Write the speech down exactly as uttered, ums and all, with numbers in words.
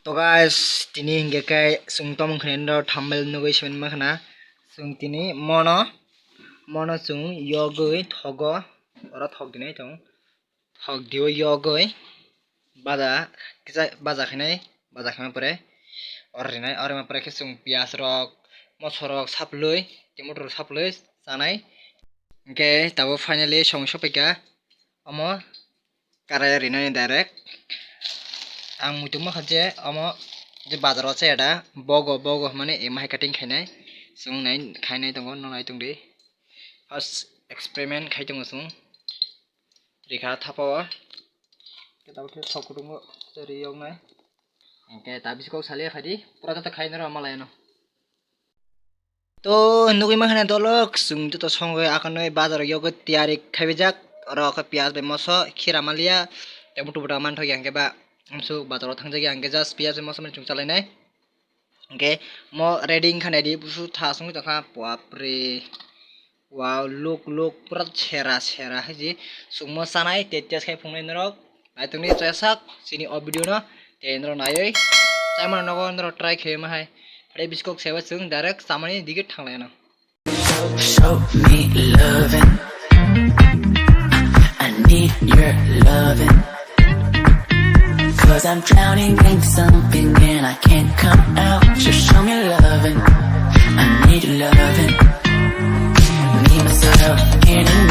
So guys, tini hingke kai chwng tomon khna no thumbnail nugui simi ma khna. Chwng tini mono, mono chwng yogwi thogo, oro thok dinai tong. Thok diyo yogwi baja, kisa baja khainai, baja khaima pore oro rinai, oro ma pore khe chwng piyaj rok, moso rok saplwi, tomato rok saplwi chanai. Hingke tabuk finally song sopaikha omo karai rinani direct. Ang muitu mankha je omo je bazaro se ada bogo, bogo hwnmani ema hai cutting khainai. Chwng nai khainai tongo, no nai tongdi. First experiment khai tongo chwng. Rikha thapa o. Khe tabuk khe thok kutungo riyoknai. Hingke ta biskok salia phaidi, pura joto khai noro malai ano. To nugui mankha na dolok, chwng joto songwi akonoi bazar o yogo tiyari khaibijak, oro khe piyaj bai moso, khira malia, tei mutu buta manthokya hingke ba, amsuk bazar o thangjak ya hingke just piyaj bai moso mani chwng chalainai. Hingke mo ready wngkha naidi, busu tha songwi tongkha, bapre, wow, look, look, pura sera, sera hai ji, chwngmo chanai, tei test khai phungnai norok. Naitongni chasak chini o video no tei norok naiwi chaimano nogo norok try khaima hai. Phai biskok seba chwng direct chamani dige thanglaiano. Show me loving. I need your loving. Cause I'm drowning in something and I can't come out. Just show me loving. I need loving. Me, myself, and